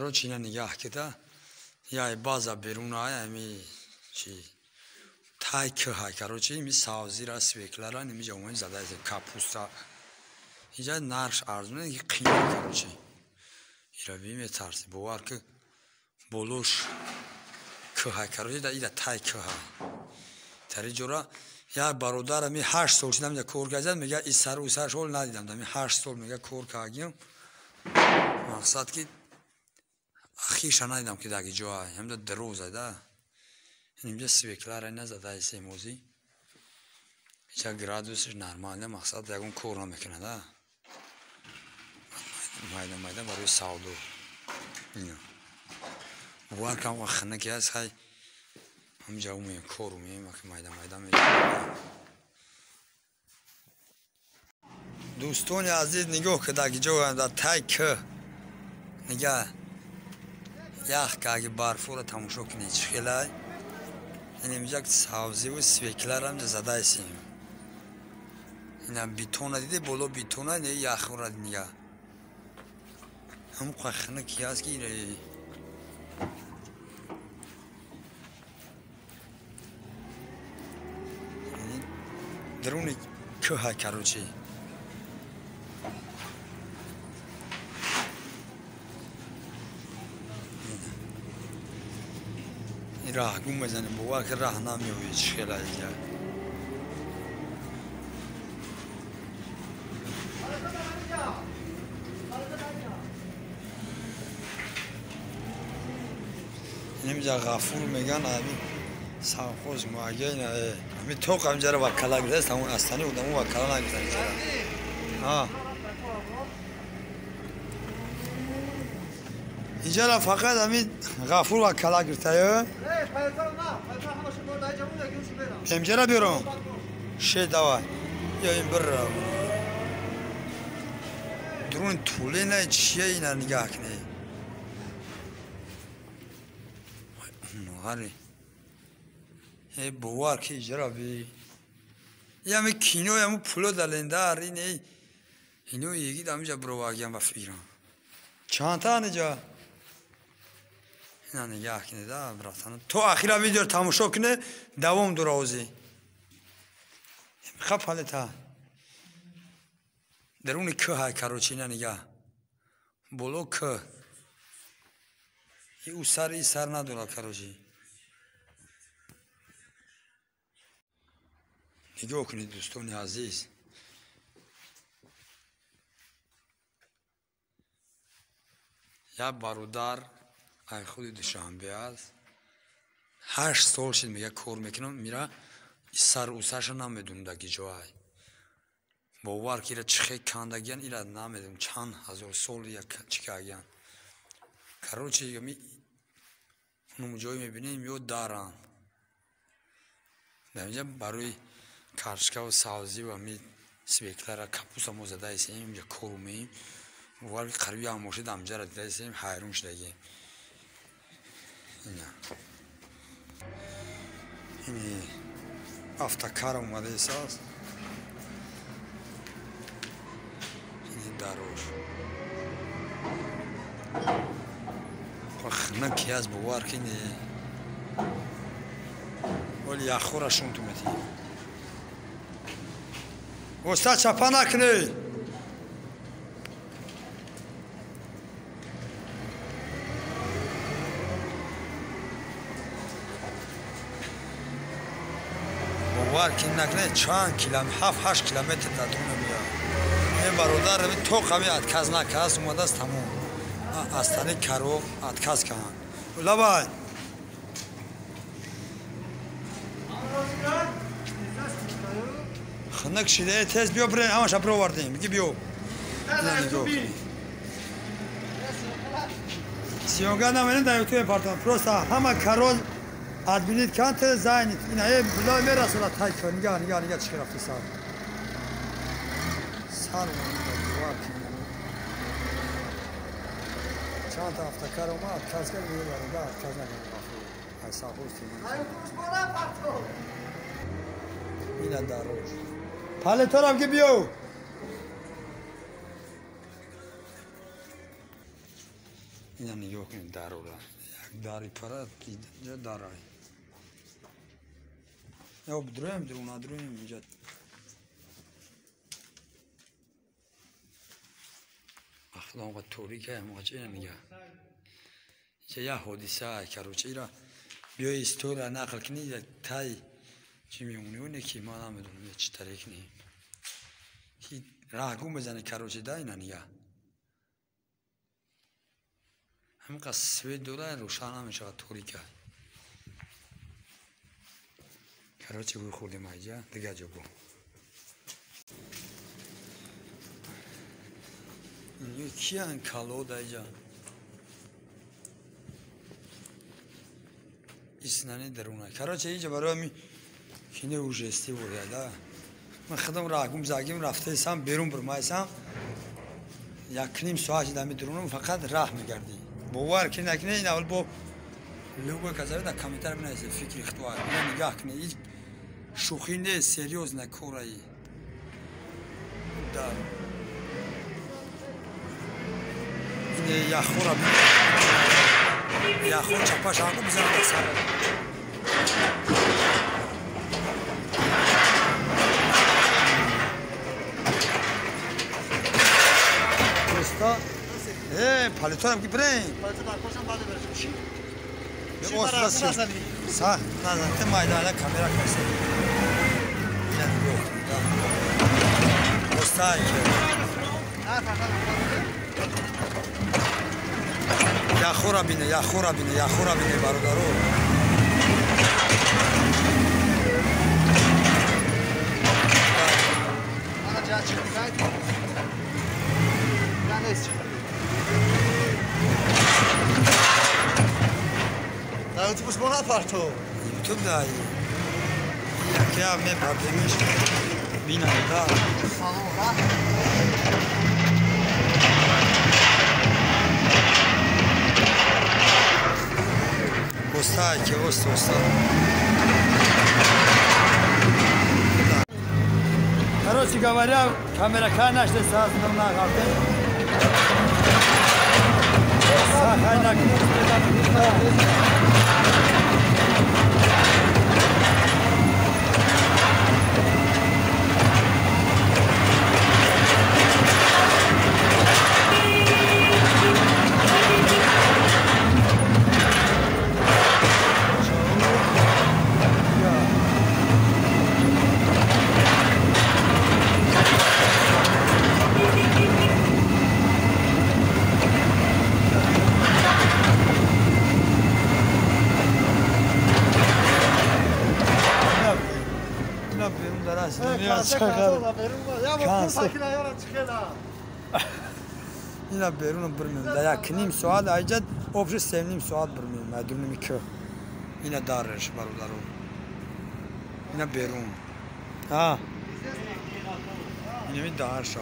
Короче, ина нигаҳ кида, яй база берун ай ами чи тай кӯҳай, короче, ими савзира, свеклара нимиҷа омои зада капуста. Инҷа нарх арзон, қимат, короче. Ира метарси, бовар ки болош кӯҳай, короче, да ида тай кӯҳай. Тари ҷора як бародар ами 8 сол шидам инҷа кор кардам, мега и сар у сар шол надидам, ами 8 сол мега кор кардем. Мақсад ки ахирша надидам ки даги ҷо ай, ҳамда дароза да. Инҷа свеклара назада семозӣ. Инҷа градусш нормально, мақсад ягон кор намекунад, да. Майда майда барои савдо. Бовар кам хинаки аст, хай ҳамҷа умеем, кор умеем, майда майда мекунем. Дӯстони азиз, нигоҳ ки даги ҷо дар тай кӯҳ. Нигаҳ ях каги барфура тамошо кунед, чӣ хелай. Инамҷа савзиву свеклара ҳамҷа задаесем. Ина бетона диде, боло бетона, не яхура нигаҳ. Ҳам хинаки аст ки ира даруни кӯҳа, короче. Раҳ гум мезанем, бовар ки раҳ намеёбӣ, чӣ хела инҷа. Инҷа Ғафур меган, ами совхоз муайян, ами тоқ ҳамҷара вакала гирифтааст, ҳамон астани одамо вакала нагирифтан инҷара. Ҳа. Инҷара фақат ами Ғафур вакала гирифтаю. Инҷара биёрам. Ше давай. Ё ин бирра. Дрон туле на чия ина нигаҳ кунед. Ғари. Э бовар ки иҷара би. Ями кино яму пуло далендар ине. Ино егид амиҷа бировагиям ба фикрам. Чандта аниҷа? Ина нигаҳ кунед, а братан. То ахира видео тамошо кунед, давом дора озӣ. Мехоҳ палета. Даруни кӯҳай, короче, ина нигаҳ. Боло кӯҳ. И у сар, и сар надора, короче. Нигоҳ кунед, дӯстони азиз. Як бародар ай худи Душанбе аст. 8 сол шид мега кор мекунам, мира сар у сарша намедонам даги ҷо ай. Бовар ки ира чӣ хел кандагиян, ира намедонам чанд ҳазор сол як чӣ кардагиян. Короче, ми ҷое мебинем, ё даранд. Дар инҷа барои картошкаву савзӣ ва ми свеклара, капуста мо задаесем, инҷа кор умеем. Бовар ки қариби як мошин амҷара дидаесем, ҳайрон шудагием. Ина. Ини автокар омадаесааст. Ини дарош. Хинаки аст, бовар ки не. Оли яхора шунту метӣ. Оста чапа накунӣ. Бовар ки накунӣ, чанд километр, 7-8 километр дар дуна меояд. Ин бародар тоқ ҳами отказ накард, омадааст тамом. Астани каро отказ карданд. Лабай. Хинак шида, тез биё бирен, ҳамаша бировардем. Биги биё. Съёмка намерем дар ютубе партон. Просто ҳама каро админит кан, тез зайнит. Ина э билой мерасонад тай кор. Нигаҳ, нигаҳ, нигаҳ чӣ рафти сар. Сар бовар ки. Чанд та автокар омад, отказ кард, мега отказ накард. Ай совхоз тим. Ина дарош. Палеторам ки биё. Ина нигоҳ кунед дарора. Як дари пара инҷа дарай. Ё бидроем, дрон надроем инҷа. Ахлоқ торика ҳамоқа ина нигоҳ. Инҷа як ҳодиса, короче, ира биё история нақл кунӣ, як тай чӣ мемонӣ, оне ки ман намедонам чӣ таре кунем. Раҳгум мезанӣ, короче, да ина нигоҳ. Ҳаминқадр свет дора, рӯшан намешавад, торика. Короче, гӯй хӯрдем айҷа, дигар ҷо бо. Киян калод айҷа? Иснани даруна. Короче, инҷа барои ҳамин кине ужести буряда. Ман худам раҳгум загим рафтаисам, берун бурмаисам. Як ним соат шида ҳами дурунам, фақат раҳ мегардӣ. Бовар ки накунӣ, ин аввал бо любой казави дар комментар бинависед фикри худро. Ина нигоҳ кунед, ҳеҷ шӯхӣ нест, серьёзно кораи. Дар ин яхора яхор чапаш ҳақу бизанад дар сар. Доста, палиторам ки бирем. Са, назан, те майдана камера касе. Ина нигоҳ кунед. Доста, ки яхора бине, яхора бине, яхора бине, бародаро. Ютуб да, яке мебардемиш бинам, да. Оста, ки оста, оста. Короче говоря, камера нашта саз на гарде. Сахайна. Ина берун бирмем. Да як ним соат айҷад, обши се ним соат бирмем. Айдурними кӯ. Ина дарш бародаро. Ина берун. А. Инами дарша.